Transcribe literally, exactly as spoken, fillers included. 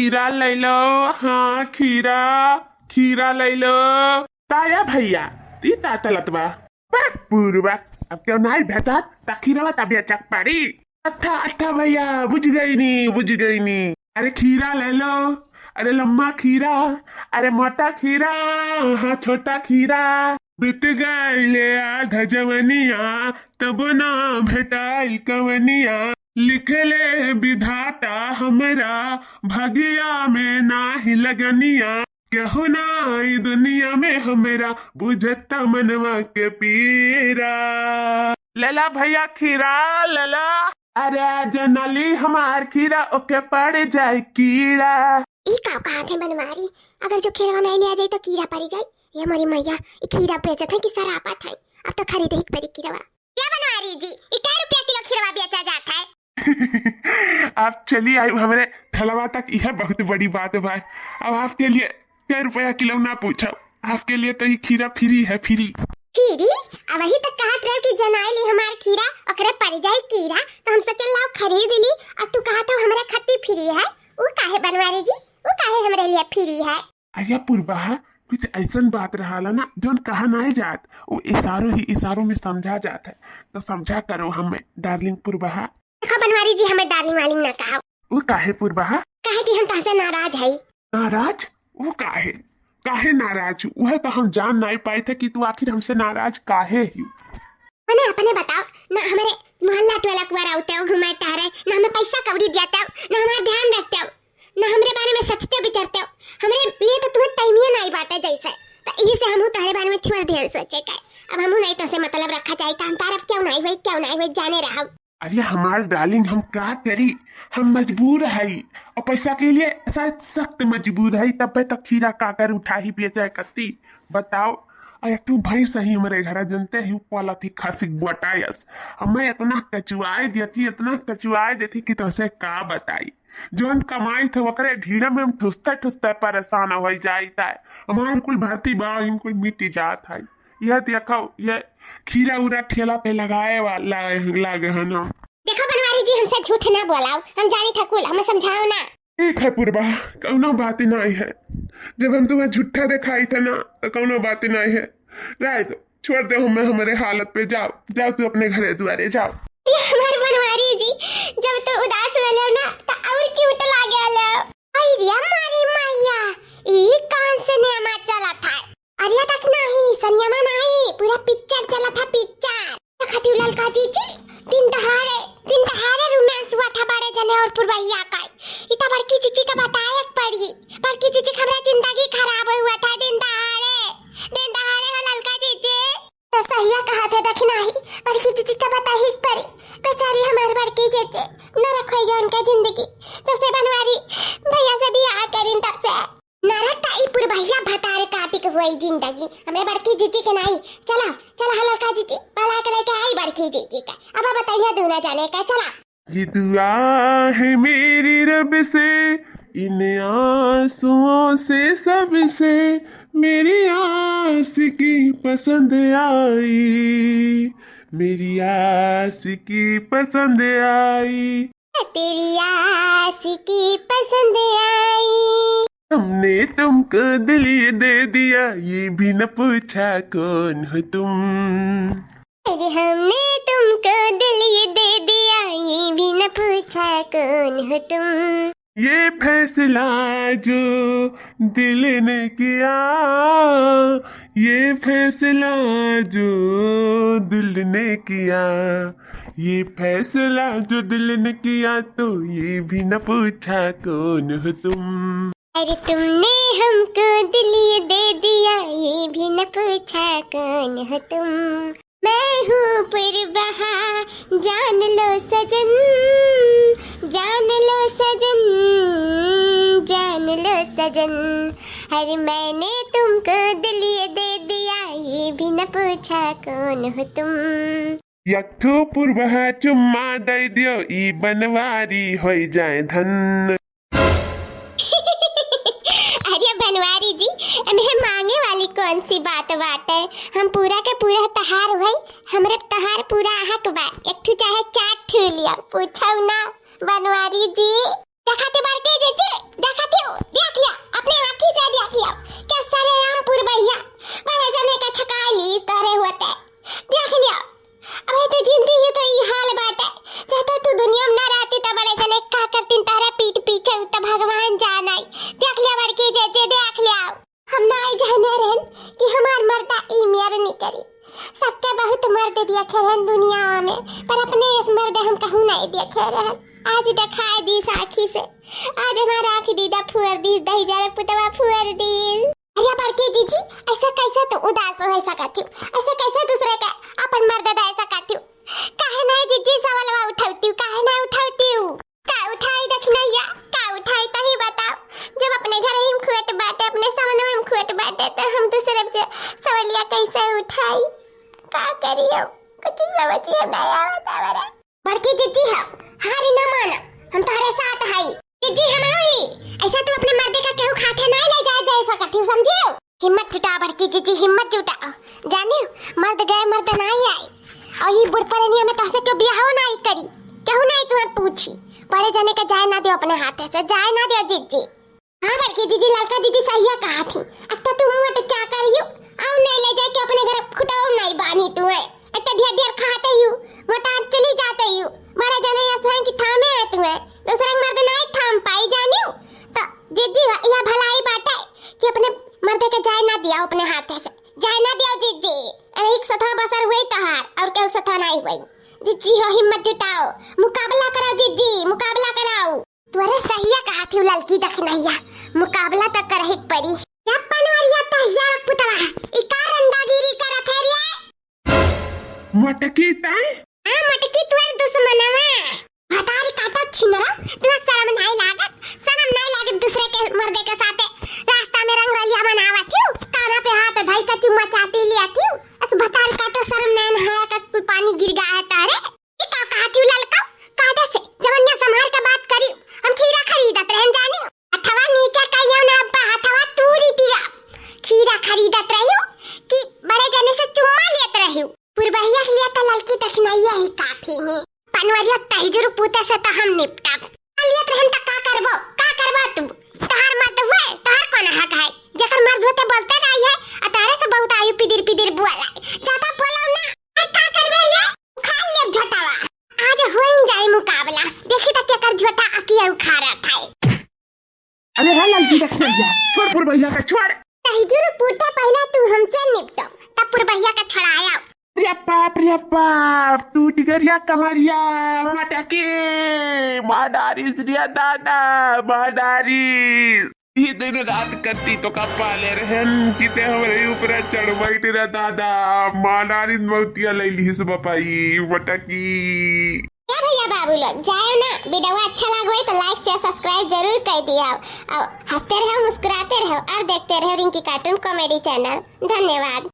खीरा ले लो, हाँ, खीरा, खीरा ले लो। ताया भैया, ती ता तलत बा। बा, पूर्वा, अब क्यों नाई भेटा, ता खीरा ता बेचक पड़ी। अच्छा, अच्छा भैया, बुझ गई नी, बुझ गई नी। अरे खीरा ले लो, अरे लम्मा खीरा, अरे मोटा खीरा, हाँ, छोटा खीरा। बीत गईले आधा जवनिया, तब ना भेटाइल कवनिया। लिखले विधाता हमरा भगिया में नाही लगनिया। केहू ना ई दुनिया में हमरा बुझत मनवा के पीरा। लेला भैया खीरा, लेला। अरे जनली हमार खीरा, ओके पड़ जाए कीड़ा। ई का कहत है बनवारी? अगर जो खीरवा नहीं लिया जाए तो कीड़ा पड़ी जाए। ये मोरी मैया, ई खीरा बेचत है कि सरापत है? अब तो खरीदे ही पड़ी खीरवा। क्या बनवारी जी, ई कै रुपया किलो खीरवा बेचा जात है? आप चली आई हमरे ठेलवा तक, यह बहुत बड़ी बात है भाई। अब आपके लिए कै रुपया किलो ना पूछो, आपके लिए तो ये खीरा फ्री है, फ्री। खीरी? अब वही तक कहत रहे कि जनाई ली हमार खीरा, ओकरे पड़ जाई कीड़ा, तो हम सोचल लाओ खरीद ली, और तू कहत हो हमरे खत्ती फ्री है। ऊ काहे बनवारी जी, ऊ काहे हमरे लिए फ्री है? अरे पुरबहा, कुछ ऐसन बात रहाला ना, जौन कहा नाई जात, वो इशारों ही इशारों में समझा जात है, तो समझा करो हमें, डार्लिंग पुरबहा। देखो बनवारी जी, हमें डार्लिंग वार्लिंग ना कहा। वो काहे पुरबहा? काहे कि हम तहसे नाराज है। नाराज? वो काहे? काहे नाराज? वह तो हम जान नाई पाए थे कि तू आखिर हमसे नाराज काहे ही। मने अपने बताओ ना, हमारे मोहल्ला टोला कुआरा उते हो, घुमा टहरे, ना हमें पैसा कौड़ी दियाते हो, ना हमारा ध्यान रखते हो, ना हमरे बारे में सोचते विचारते हो। हमरे लिए तो तुम्हें टाइम ही नाई बाटे जैसे, तो यही से हम तुम्हारे बारे में छोड़ दिए सोचे के। अब हम नहीं तो से मतलब रखा जाए, तो हम तारफ क्यों नहीं हुई, क्यों नहीं हुई, जाने रहो। अरे हमार डार्लिंग, हम का करी, हम मजबूर हई, और पैसा के लिए ऐसा सख्त मजबूर हई, तब तक खीरा काकर उठा ही बेचे कत्ती, बताओ। और एक ठो भैंस ही हमारे घर जनते ही, पाला थी खासी गोटायस, हमें इतना कचुआए देती, इतना कचुआए देती कि तुमसे का बताई। जौन कमाई थे ओकरे ढीड़ा में हम ठुसते ठुसते परेशान हो जाइत है। हमार कुल भर्ती बा, इनकुल मिट जात है। यह देखो, ये खीरा उरा ठेला पे लगाए वाला लागे है ना। देखो बनवारी जी, हमसे झूठ ना बोलाओ, हम जानी था कुल, हमें समझाओ ना। ठीक है पुरबा, कौनो बात नहीं है, जब हम तुम्हें झूठा दिखाई थे ना, तो कौनो बात नहीं है, रह दो, छोड़ दो हमें हमारे हालत पे। जाओ, जाओ तू अपने घरे दुआरे जाओ। ये हमार बनवारी जी, जब तो उदास होले ना, तो और क्यूट लागे लो। अरे रे मारी मैया, ई कौन से नेमा चला था? अरे तक नहीं, सनियमा नहीं, पूरा पिक्चर चला था, पिक्चर। देखा तू ललका जीजी, दिन दहाड़े, दिन दहाड़े रोमांस हुआ था बड़े जने और पुरवैया का। इता बड़की जीजी का बताए के पड़ी, बड़की जीजी का हमरा जिंदगी खराब हुआ था दिन दहाड़े, दिन दहाड़े हो ललका जीजी। तो सहिया कहा था, देखी नाही, बड़की जीजी का बताए के पड़ी, बेचारी हमार बड़की जीजी, नरक होई गया उनका जिंदगी, जब से बनवारी भैया से बियाह करीन तब से। नरक का ई पुरबहिया भतार काटी के हुई जिंदगी। हमरे बड़की जीजी के नाई। चला, चला, हम लड़का जीजी, पला के लेके आई बड़की जीजी का। अब बताइए दूना जाने का, चला। ये दुआ है मेरी रब से, इन आंसुओं से सबसे, मेरी आशिकी पसंद आई, मेरी आशिकी पसंद आई। तेरी आशिकी पसंद आई। हमने तुमको दिल ये दे दिया, ये भी न पूछा कौन हो तुम। अरे हमने तुमको दिल ये दे दिया, ये भी न पूछा कौन हो तुम। ये फैसला जो दिल ने किया, ये फैसला जो दिल ने किया, ये फैसला जो दिल ने किया, तो ये भी न पूछा कौन हो तुम। अरे तुमने हमको दिल ये दे दिया, ये भी न पूछा कौन हो तुम। मैं हूँ पुरबहा, जान लो सजन, जान लो सजन, जान लो सजन। अरे मैंने तुमको दिल ये दे दिया, ये भी न पूछा कौन हो तुम। यक ठो पुरबहा चुम्मा दे दियो, ई बनवारी होई जाए धन। अरे बनवारी जी, एमे मांगे वाली कौन सी बात बाटे? हम पूरा के पूरा तहार भाई, हमरे तहार पूरा हक बा। एक ठू चाहे चार ठू लिया, पूछो ना बनवारी जी। देखा थे बड़की जीजी, देखा थे तो भगवान जानाई। देख लिया बड़की जिज्जी, देख लिया। हम नाई जाने रहन कि हमार मर्दा ई मेर नहीं करी। सबके बहुत मर्द देखे रहन दुनिया में, पर अपने इस मर्द हम कहूँ नहीं देखे रहन। आज दिखाई दीस आँखी से, आज हमार आँखी दीदा फुअर दीस, दहिजरा पुतवा फुअर दीस। अरे बड़की जिज्जी, ऐसे कैसे तू उदास हो सकत हू? ऐसे कैसे दूसरे के अपन मर्द दे सकत हू? काहे नहीं जिज्जी सवालवा उठौती हू? काहे नहीं उठौती हू? का उठाई दखिनैया, का उठाई तही बताओ। जब अपने घर ही में खुएट बाटे, अपने सामने में खुएट बाटे, तो हम दूसरे से सवलिया कैसे उठाई? का करियो, कुछ समझ में नहीं आवत हमारे। बड़की जिज्जी हो, हारी ना माना, हम तोहरे साथ हई। जिज्जी हम ही, ऐसा तू अपने मर्दे का केहू खाते ना ले जाए दे सकत हूँ, समझियो? हिम्मत जुटाओ बड़की जिज्जी, हिम्मत जुटाओ। जानियो, मर्द गए मर्द नाई आए। और ये बुढ़ परनिया में तोहसे क्यों बियाहो नाई करी, केहू नाई तुम्हें पूछी। बड़े जने का जाए ना दियो अपने हाथे से, जाए ना दियो जिज्जी। हाँ बड़की जिज्जी, ललका जिज्जी सहिया कहा थी। अब तो तू मोट चाकर यू, और नहीं ले जाए के अपने घर खुटाओ नहीं बानी तू है। एक तो ढेर ढेर खाते यू, मोटा चली जाते यू। बड़े जने ऐसा है कि थामे है तू है, दूसरे के मर्द नहीं थाम पाई जानियो। तो जिज्जी यह भलाई बाटे कि अपने मर्दे के जाए ना दिया अपने हाथे से, जाए ना दिया जिज्जी। एक सथा बसर हुई तोहार और केहू सथा नहीं हुई। जिज्जी हो हिम्मत जुटाओ, मुकाबला कराओ जिज्जी, मुकाबला कराओ। तोरे सहिया कहा थी ललकी दखिनैया, मुकाबला तो करही के परी। या पनवरिया तहिया पुतवा, ई का रंडागिरी करत है रे? मटकी ताई? हाँ मटकी तोर दुश्मनवा। भतारी काटा छिनरा, तू शर्म नहीं लागत, शर्म नहीं लागत दूसरे के मर्दे के साथे रास्ता में रंगरलिया मनावत हूँ, काना पे हाथ धई का चुम्मा चाटी लिया थी। अस भतारी काटा शर्म नहीं नहाया का कुल पानी गिर गया है तारे। ई का कहत हू ललका? कायदा से जवनिया संभाल के बात करी। हम खीरा खरीदत रहन जानी। हथवा नीचे कइयो ना अब्बा, हथवा तूरी दिया। खीरा खरीदत रहियो कि बड़े जने से चुम्मा लेत रहियो? पुरबहिया के लिए तो ललकी दखिनैया ही काफी है। पनवरिया तहिजुर पूते से तो हम निपटब। लेत रहन त का करबो? का करबो तू? तोहार मर्द हुए, तोहार कौन हक है? जेकर मर्द होते बोलते नहीं है, आ तारे से बहुत आयु पिदिर पिदिर बोला। ज्यादा बोलो ना। आ का करबे ले? उखाड़ ले झोटावा। आज होइन जाए मुकाबला, देखी त केकर झोटा अकिया उखाड़ा था। अरे है ललकी दखिनैया, छोड़ पुरबहिया का, छोड़। तहिजुर पूते पहले तू हमसे निपटो, तब पुरबहिया का छड़ाया। रे बाप, रे बाप, टूट गरिया कमरिया, मटके, मार डारिस रे दादा, मार डारिस। ई दिन रात कत्ती तो का पाले रहन, किते हमरे ऊपर चढ़ बैठ रे दादा, मार डारिस मौतिया ले लिहिस बपाई, मटकी। ए भैया बाबू लोग, जायो ना, वीडियो अच्छा लग होई तो like, share, subscribe जरूर कर दिया। और हंसते रहो, मुस्कुराते रहो और देखते रहो रिंकी cartoon comedy channel। धन्यवाद।